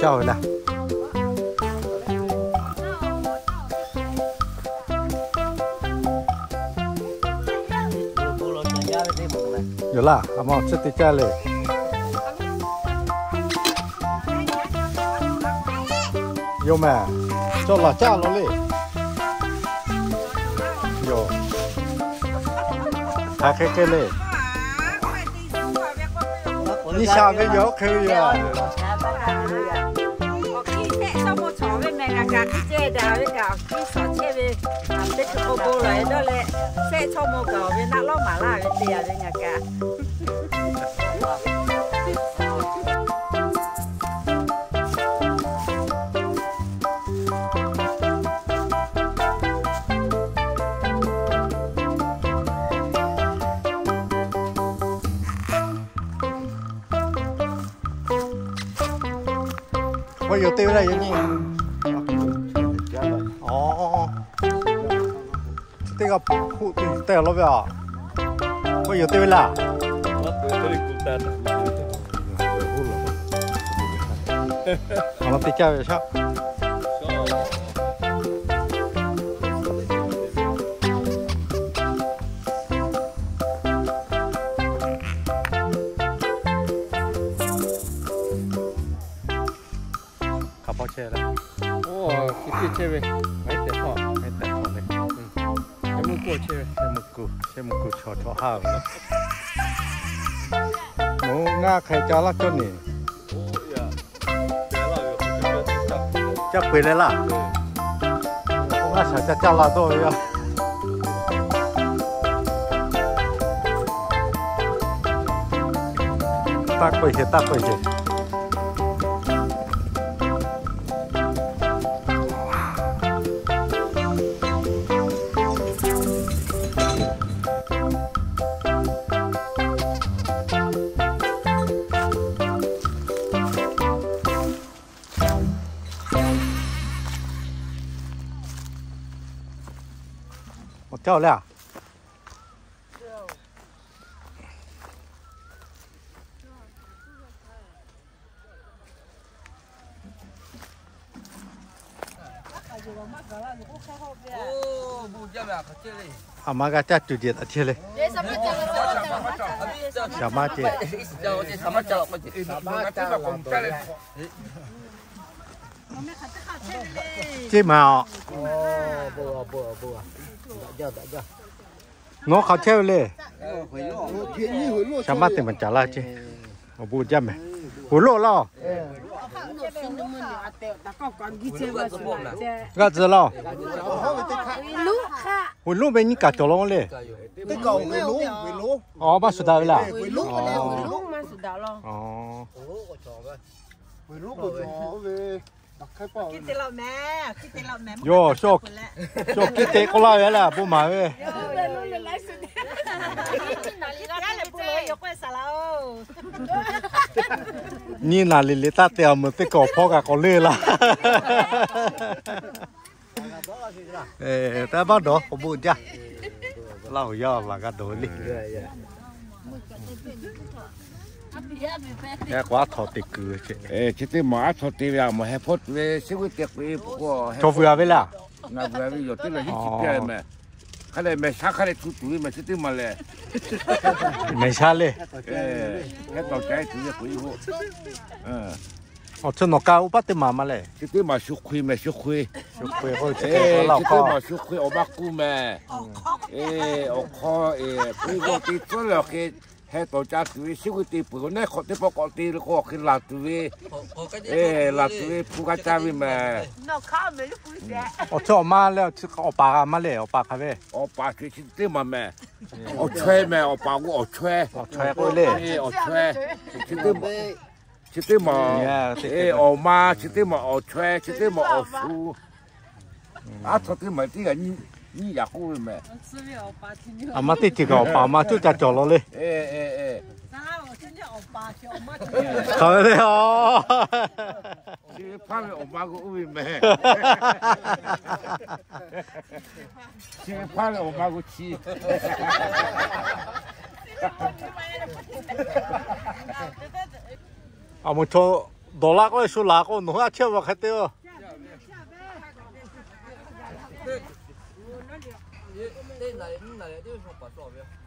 Caˇ ve le. Yoˬ laˇ, a ma chi teˇ caˇ le. Yoˬ mehˍ, cawˬ laˬ caˇ lo le. Yoˬ. Hk'aˬ hk'e hk'e le. Nyi sha ve yoˬ, oˇ hk'e ve yoˬ. Awˬ hkiˇ shehˆ chaw mawˇ cawˬ ve mehˬ, ngaˬ kaꞈ hkiˇ ceh daꞈ ve kaꞈ awˬ hkiˇ shawˍ chehˇ ve, teˇ hkui k'o bon lawˬ-e dawˇ leh, shehˆ chaw mawˇ gaˬ ve naˆ lawˉ maˍ laˇ ve te yaꞈ ve ngaˬ kaꞈ. K'o yoˬ te ve laˇ yoˬ nyi. Aw, chi teˇ g'aˇ hpuˆ tuˬ yuˬ tehˬ law ve aꞈ. K'o yoˬ te ve laˇ. Aˬ, teˇ caˇ ve shaˆ. Hk'a hpawˇ chehˇ le. Oˇ, chi teˇ chehˇ ve, ngaˬ hui tehˬ hpawˇ, ngaˬ hui tehˬ hpawˇ ve. Chehˇ mvuhˇ kuˇ chehˇ ve, chehˇ mvuhˇ kuˇ, chehˇ mvuhˇ kuˇ chaw chaw haˉ ve. Moˍ ngaˇ hk'e ca laˇ cawˇ neˬ. Caˇ peu-eˬ leh laˇ. Oˇ, ngaˇ shaˍ ca caˇ la dawˇ ve yoˬ. Taˇ k'oˆ sheˍ, taˇ k'oˆ sheˍ. Awˬ caˇ le a. Aˬ ma g'a caˇ tuˬ jeˬ taꞈ chehˇ le. Shaˍ maˇ ceˇ. Ceˇ maˬ aꞈ. Nawˬ hk'aˬ chehˇ ve le. Shaˍ maˇ te maˍ caˍ laˇ ceˇ. Awˬ bon jaˇ mehˍ. Huˍ loˆ laˇ. G'aˇ tcuh laˇ. Huˍ loˆ ve nyiˇ kaˬ cawˬ law le. Aˬ, maˇ shuˍ daꞈ ve laˇ. Yoˬ, shaw kiˉ te k'oˆ laˇ ve laˇ, bon maˍ ve. Nyiˇ naˍ liˍ liˍ taˇ te, aˬ meuˍ teˇ kaˬ awˬ hpawˇ kaꞈ k'awꞈ leuˆ laˇ. Taˇ baˆ dawˬ k'awꞈ bon jaˇ. Laˇ hoˍ yaˇ laˬ g'a dawˬ ve le. K'o aˉ htaw te kuiˬ ve ce. Chi teˇ maˬ aˉ htaw te ve a, maˬ heh hpawˇ tuˬ ve sheˉ g'uˇ te k'o, chaw vuiˬ a ve laˇ. Ngaˬ vuiˬ a ve yoˬ, teˇ lehˬ hiˉ chi pia mehˍ. Hk'a lehˬ mehˬ shaˉ hk'a lehˬ tuˬ tuˬ ve mehˬ chi teˇ maˬ lehˬ. Mehˬ shaˉ le. Heh tawˍ ca tuˬ ve k'o, awˬ chi nawˬ ka oˇ paˆ teˇ maˬ ma lehˬ. Chi teˇ maˬ shu hk'oˆ mehˬ, shu hk'oˆ. Chi teˇ maˬ shu hk'oˆ awˬ maˇ k'oˆ mehˬ. Awˬ hk'aw, k'oˆ ve teˇ tcuhˉ lehˬ hk'e heh tawˍ ca tuˬ ve sheˉ g'uˇ te peuˬ k'o, neˉ hk'awꞈ teˇ pawˆ k'awꞈ te le k'o, awˬ hk'e laˬ tuˬ ve, laˬ tuˬ ve hpu g'a caˇ ve mehˬ. Awˬ chi awˬ ma lehˬ, awˬ chi awˬ paˍ g'a ma lehˬ, awˬ paˍ hk'a ve. Awˬ paˍ chi chi teˇ maˬ mehˬ. Awˬ chaweh mehˬ, awˬ paˍ k'o awˬ chaweh. Awˬ chaweh k'oˆ le. Awˬ chaweh. Chi teˇ maˬ, awˬ ma chi teˇ maˬ, awˬ chaweh chi teˇ maˬ, awˬ shu. Aˉ htaw teˇ maˬ teˇ g'aˇ nyiˇ yaꞈ k'oˆ ve mehˬ. Aˬ ma teˇ ceuˬ kaꞈ awˬ paˍ awˬ ma coˇ ca cawˬ law le. Hk'aˬ ve le a. Chi ve hpaˇ ve awˬ ma k'o oˇ ve mehˬ. Chi ve hpaˇ ve awˬ ma k'o chi. Aˬ moˍ chaw Dawˬ la k'oˆ ve shu laˬ k'o nawˬ hui a chehˇ ve hk'e te-o.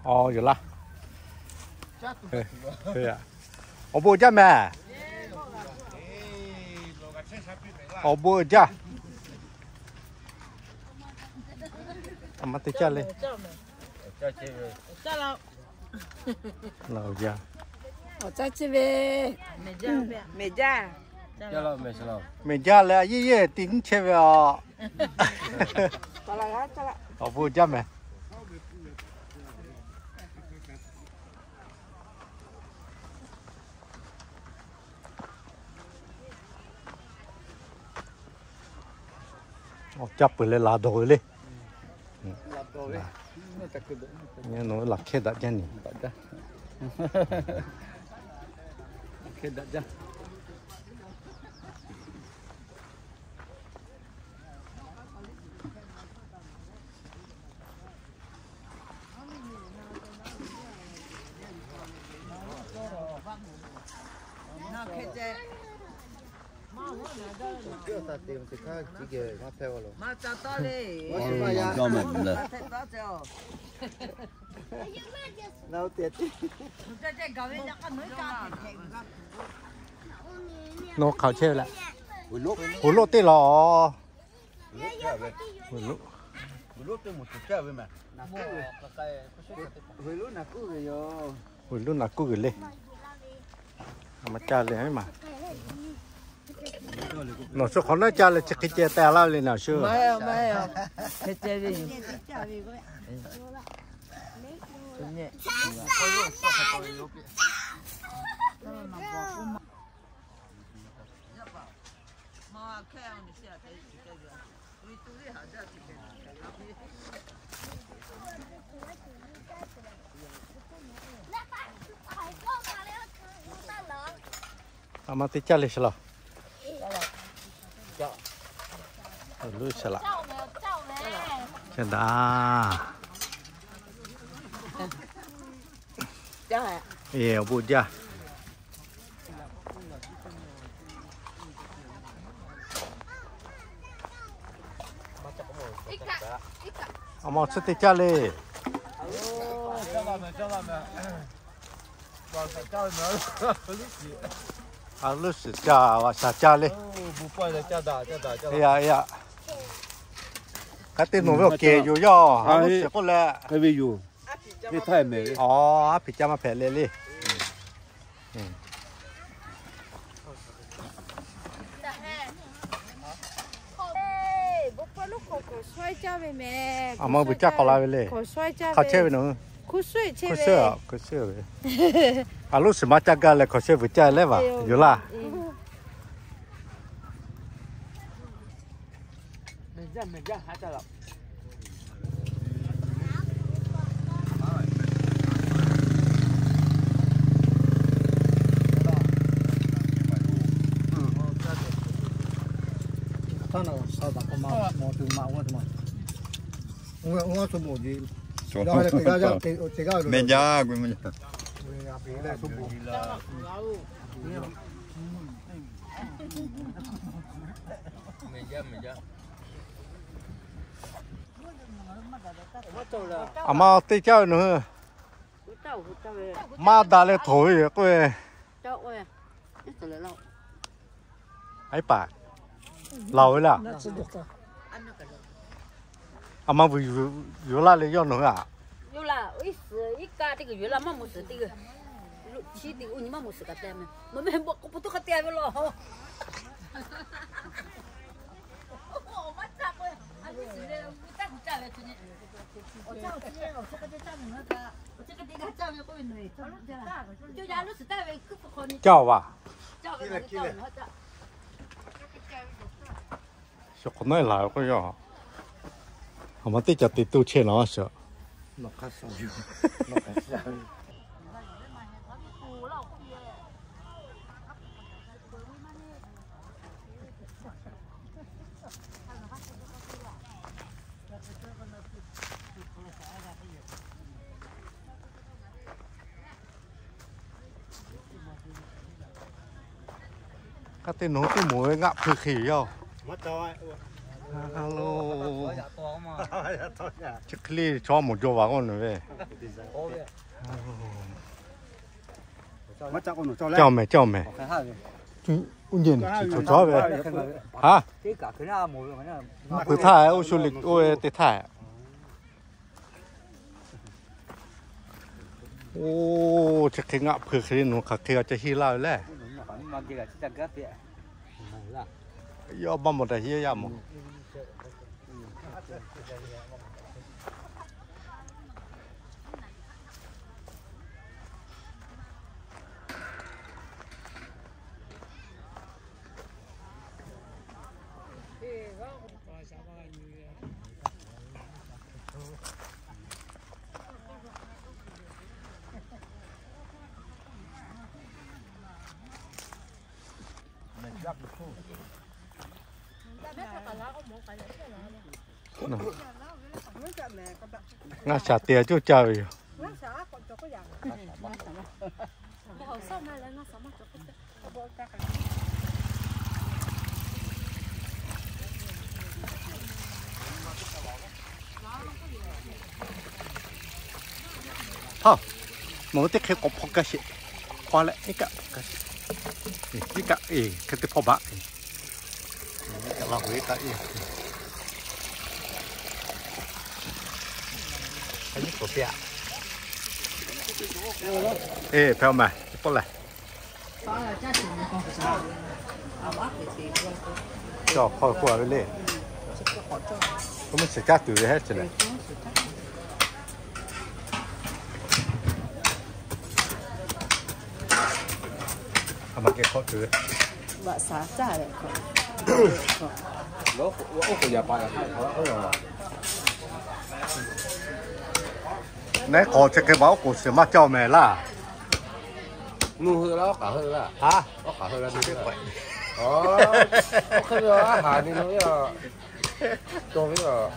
Awˬ, yoˬ laˇ. Awˬ bon jaˇ mehˍ. Awˬ bon jaˇ. A ma te caˇ le. Awˬ caˇ chehˇ ve. Mehˍ jaˇ leh a yeˇ yeˇ te nyiˇ chehˇ ve aˬ. Awˬ bon jaˇ mehˍ. Awˬ caˇ peuˬ leh laˬ dawˬ ve le. Nawˬ laˬ hkehˇ daꞈ jaˇ ni. Nawˬ hk'aˬ chehˇ ve leh, Huˬ loˆ teˇ laˬ. Huˬ loˆ naˬ kuˉ g'uiˬ le. A ma caˇ le maˬ. Nawˬ shu hk'awꞈ nawˉ caˇ leh chi hk'e ceh teh laˇ ve le nawˬ shu. A ma te caˇ le sha laˬ. Loˇ sha laˬ. Ca daꞈ. Awˬ bon jaˇ. A ma tsuhˇ te caˇ le. A loˇ shiˍ caˇ, a shaˍ caˇ le. Yaꞈ yaꞈ. Ka teˇ nawˬ ve awˬ kehˬ yoˬ yaˇ, a loˇ shiˍ k'oˆ leh. Aˉ hpiˍ caˇ maˇ hpehꞈ le le. A ma vuiˬ caˇ k'awꞈ la ve le. Hk'aˬ chehˇ ve nawˬ hui? Hk'aˬ chehˇ ve. A loˇ shiˍ maˇ caˇ gaˇ leh hk'aˬ chehˇ vuiˬ caˇ leh vaˬ yoˬ laˇ. Meh jaˇ, meh jaˇ. A ma teˇ caˇ ve nawˬ hui. Maˇ daꞈ leh htoꞈ ve yoˬ k'oˆ ve. Aiˉ paˍ, laˬ ve laˇ. A ma vuiˬ yuˬ laˇ leh yawˇ nawˬ hui a. Yawˇ laˇ, iˉ suhˍ iˉ kaˆ teˇ g'uiˬ yuˬ laˇ, maˇ moˍ suhˍ teˇ g'uiˬ. Chi teˇ g'uiˬ nyi maˇ moˍ suhˍ kaꞈ te a meh. Mawˬ meh bawꞈ k'o pa taw hk'a te a ve law. Caˇ a va. Shu hk'awꞈ nawˉ laˬ ve k'oˆ yaˇ. A ma teˇ ca te toˇ chehˇ laˬ a shu. Teˇ nawˬ teˇ moˍ ve ngaˆ hpui hk'e yoˬ. Chi hk'e le chaw mawˬ jaw vaˬ k'oˆ nawˬ ve. Caˇ mehˍ, caˇ mehˍ. Uˇ nyi chi chaw chaw ve. Ha? Hpui htaˇ oˇ shu liꞈ oˇ ve te htaˇ. Oˇ, chi hk'e ngaˆ hpui hk'e le nawˬ hk'aˬ hk'e g'a ca henˇ laˇ ve le. Yawˇ baˆ mawˬ daꞈ henˇ yaˇ mawˬ. Ngaˇ shaˍ te cuˇ caˇ ve yoˬ. Haˉ, nawˬ teˇ hk'e k'awꞈ hpaw kaˇ sheˍ. Hpaw leh iˉ kaˆ hpaw kaˇ sheˍ. Iˉ kaˆ, hk'e te hpaw baꞈ. Eˬ, hpehꞈ-oˬ mehˍ, pawˆ lehˬ. Cawˬ hk'aw k'oˆ a ve le. K'o mvuhˇ shiˍ caˇ tuˬ ve heˉ chi lehˬ. A ma kehˬ hk'awꞈ tuˬ ve. Nehˉ k'awꞈ chi hk'e ma oˉ k'oˍ shiˍ maˇ caˇ mehˍ laˇ. Nuˇ heuˆ laˇ, oˉ k'aˍ heuˆ laˇ. Haˉ, oˉ k'aˍ heuˆ laˇ. Oˇ hk'e ve a haˍ ni lo ve a, cawˬ ve a.